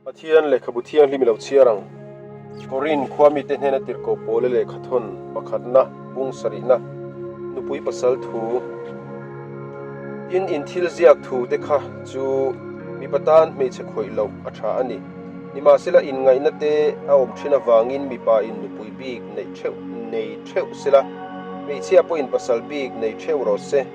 Pathian lehkhabu thianghlim i lo chhiar ang. Korin khua mite hnena tirhkoh pawla lehkhathawn pakhatna, bung sarihna, nupui pasal thu. Tin, in thil ziak thu te kha chu mipa tan hmeichhe khawih loh a tha a ni. Nimahsela inngaihna te a awm thin avangin mipa in nupui bik neih theuh nei theuh sela, hmeichhia pawhin pasal bik nei theuh rawh se.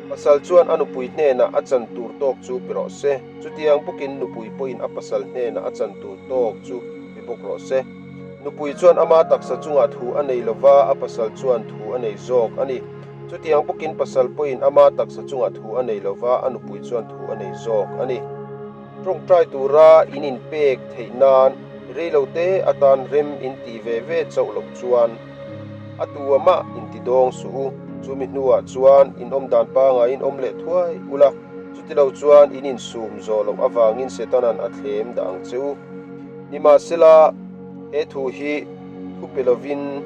Pasal chuan a nupui hnenah a chan tur tawk chu pe rawh se. Chutiang bawkin nupui pawhin a pasal hnenah a chan tur tawk chu pe bawk rawh se. Nupui chuan ama taksa chungah thu a nei lova, a pasal chuan thu a nei zawk a ni. Chutiang bawkin pasal pawhin ama taksa chungah thu a nei lova, a nupui chuan thu a nei zawk a ni. Tawngtai tura in inpek theih nan reilote atan rem in tih ve ve chauh loh chuan a tu amah inti dawng suh u. Chumi hnuah chuan in awm dan pangaiin awm leh thuai ula, chutilo chuan in insum zawh loh avangin Setanan a thlem dah ang che u. Nimahsela, he thu hi thupe lovin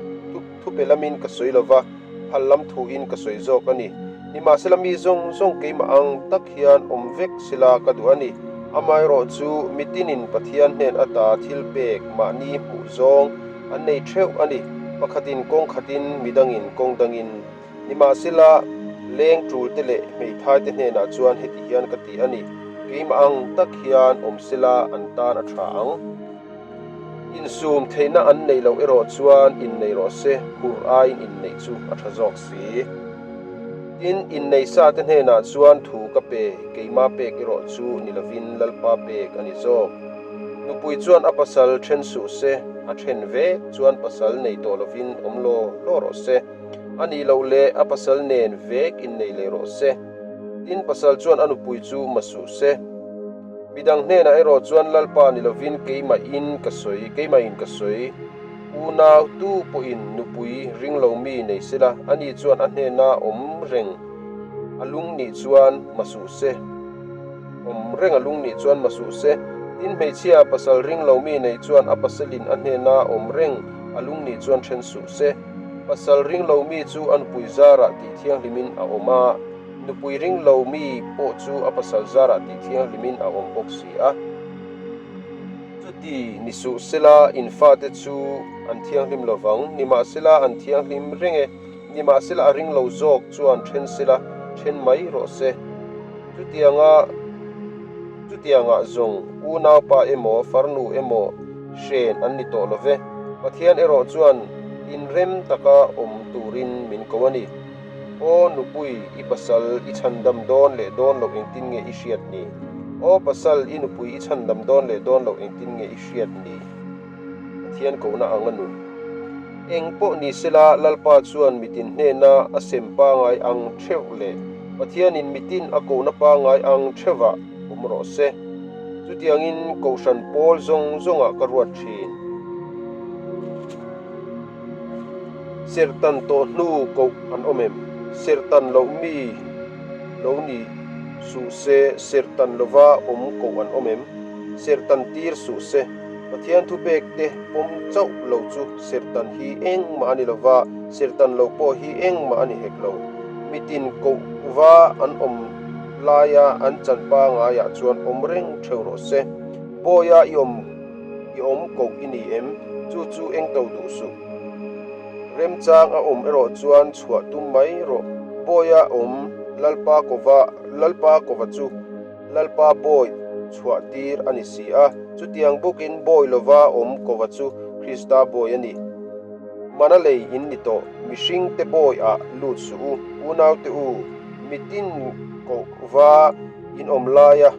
Thupe lamin ka sawi lova, phal lam thuin ka sawi zawk a ni. Nimahsela mi zawng zawng keimah ang tak hian awm vek sela ka duh a ni. Amaherawh chu mitinin Pathian hnen ata thil pek mahni hmuh zawng an nei theuh a ni, pakhatin kawng khatin, midangin kawng dangin. Nimahsela leng tulte leh hmeithaite hnenah chuan heti hian ka ti a ni, keimah ang tak hian awm sela an tan a tha ang. Insum theihna an neih loh erawh chuan innei rawh se, hur aiin inneih chu a tha zawk si. Tin, innei sa te hnenah chuan thu ka pe, keimah pek erawh chu ni lovin Lalpa pek a ni zawk. Nupui chuan a pasal then suh se, a then vek chuan pasal nei tawh lovin awm law law rawh se. A nih loh leh a pasal nen vek innei leh rawh se. Tin, pasal chuan a nupui chu ma suh se. Midang hnenah erawh chuan Lalpa ni lovin keimahin ka sawi, keimahin ka sawi. Unau tu pawhin nupui ring lo mi nei sela, ani chuan a hnena awm reng a lung nih chuan ma suh se. Awm reng a lung nih chuan ma suh se. Tin, hmeichhia pasal ring lo mi nei chuan a pasalin a hnena awm reng a lung nih chuan then suh se. Pasal ring lo mi chu a nupui zarah tih thianghlimin a awm a. Nupui ring lo mi pawh chu a pasal zarah tih thianghlimin a awm bawk si a. Chuti ni suh sela in fate chu an thianghlim lo vang, nimahsela an thianghlim reng e, nimahsela a ring lo zawk chuan then sela then mai rawh se. Chutianga chutiangah zawng unaupa emaw farnu emaw hren an ni tawh lo ve, Pathian erawh chuan inrem taka awm turin min ko a ni. Aw nupui, i pasal i chhandam dawn leh dawn loh engtin nge i hriat ni? Aw pasal, i nupui i chhandam dawn leh dawn loh engtin nge i hriat ni? Pathian kohna ang a nun. Eng pawh ni sela, Lalpa chuan mitin hnena a sem pangai ang theuh leh Pathianin mitin a kohna pangai ang theuhah awm rawh se. Chutiangin Kohhran pawl zawng zawngah ka ruat thin. Serhtan tawh hnu koh an awm em? Serhtan loh mi lo ni suh se, serhtan lova awm koh an awm em? Serhtan tir suh se. Pathian thupek te pawm chauh lo chu serhtan hi engmah a ni lova, serhtan lo pawh hi engmah a ni hek lo. Mitin koh va an awm laia an chan pangaiah chuan awm reng theuh rawh se. Bawiha i awm. I awm koh i ni em? Chu chu eng to duh suh. Remchang a awm erawh chuan chhuah tum mai rawh. Bawia awm Lalpa kova, Lalpa kova chu Lalpa bawi chhuah tir a ni si a. Chutiang bawkin bawi lova awm kova chu Krista bawi a ni. Mana lei in ni tawh, mihringte bawi ah lut suh u, unaute u, mitin kohva in awm laia,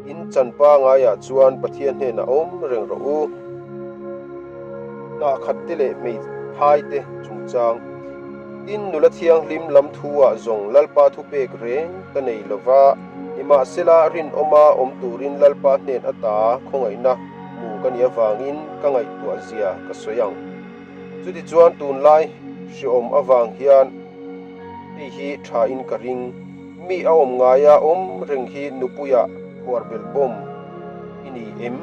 In chan pangaiah chuan Pathian hnenah awm reng rawh u. Hnah khat te leh hmeithai te chungchang. Tin, nula thianghlim lam thu-ah zawng Lalpa thupek reng ka nei lo va, nimahsela rinawma awm turin Lalpa hnen ata khawngaihna hmu ka nih avangin ka ngaihtuah zia ka sawi ang. Chutichuan tunlai hreawm avang hian hei hi thain ka ring. Mi a awm ngaia awm reng hi nupuia phuar belh bawm i ni em?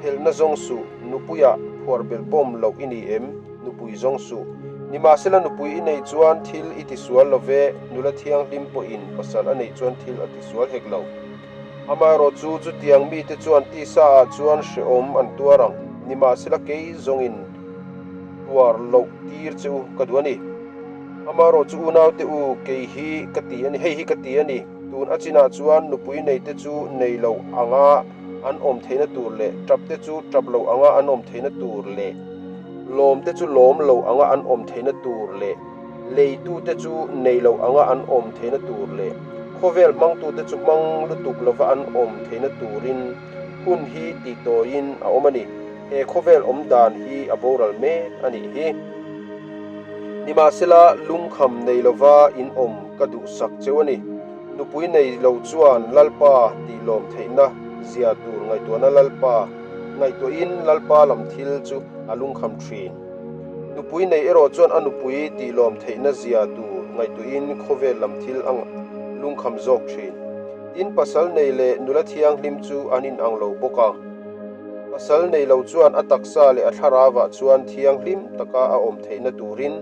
Phelhna zawng suh, nupuia phuar belh bawm loh i ni em? Nupui zawng suh. Nimahsela nupui i neih chuan thil i tisual lo ve, nula thianghlim pawhin pasal a neih chuan thil a tisual hek lo. Amaherawhchu chutiang mite chuan tisa ah chuan hrehawm an tuar ang, nimahsela kei zawngin tuar loh tir che u ka duh a ni. Amaherawhchu unaute u, kei hi ka ti a ni, hei hi ka ti a ni, tun a chinah chuan nupui neite chu nei lo anga an awm theihna tur leh tapte chu tap lo anga an awm theihna tur leh lawmte chu lawm lo anga an awm theihna tur leh leitute chu nei lo anga an awm theihna tur leh khawvel hmangtute chu hmang lutuk lova an awm theihna turin hun hi tihtawiin a awm a ni. He khawvel awm dan hi a boral mek a nih hi. Nimahsela, lungkham nei lova in awm ka duhsak cheu a ni. Nupui nei lo chuan Lalpa tih lawm theihna zia tur ngaihtuahna Lalpa ngaihtuahin Lalpa lam thil chu a lungkham thin. Nupui nei erawh chuan a nupui tih lawm theihna zia tur ngaihtuahin khawvel lam thil a lungkham zawk thin. Tin, pasal nei leh nula thianghlim chu an inang lo bawk a. Pasal nei lo chuan a taksa leh a thlarauah chuan thianghlim taka a awm theihna turin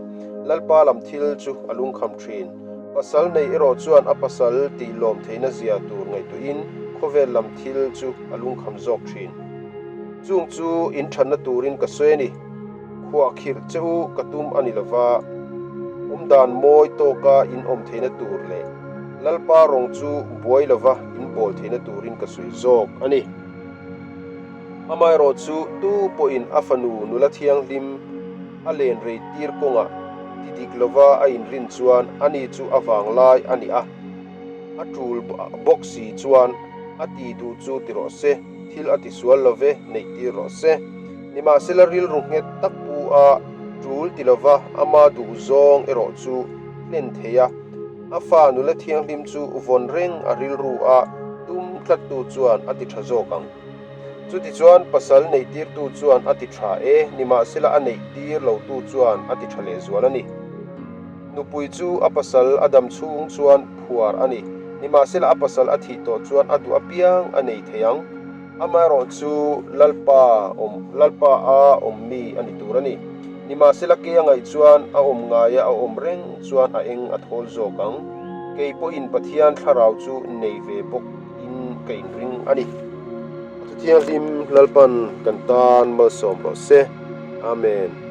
Lalpa lam thil chu a lungkham thin. Pasal nei erawh chuan a pasal tih lawm theihna zia tur ngaihtuahin khawvel lam thil chu a lungkham zawk thin. Chung chu in thatna turin ka sawi a ni. Khuah khirh che u ka tum a ni lova, awmdan mawi tawka in awm theihna tur leh Lalpa rawng chu buai lova in bawl theihna turin ka sawi zawk a ni. Amaherawh chu tu pawhin a fanu nula thianghlim a len rei tir kawngah ti dik lova a inrin chuan ani chu a vanglai a ni a, a tul bawk si chuan a ti duh chu ti rawh se, thil a ti sual lo ve neih tir rawh se. Nimahsela rilru nghet tak pu a tul ti lova ama duh zawng erawh chu hlen thei a, a fa nula thianghlim chu vawn reng a rilru a tum tlattu chuan a ti tha zawk ang. Chutichuan pasal neihtirtu chuan a ti tha e, nimahsela a neihtir lotu chuan a ti tha lehzual a ni. Nupui chu a pasal a dam chhung chuan phuar a ni. Nimahsela a pasal a thih tawh chuan a duh apiang a nei thei ang. Amaherawh chu Lalpa awm, Lalpa a awm mi a ni tur a ni. Nimahsela kei a ngaih chuan a awm ngaia a awm reng chuan a eng a thawl zawk ang. Kei pawhin Pathian thlarau chu nei ve bawk in ka inring a ni. A Thuthianghlim Lalpan kan tan malsawm rawh se. Amen.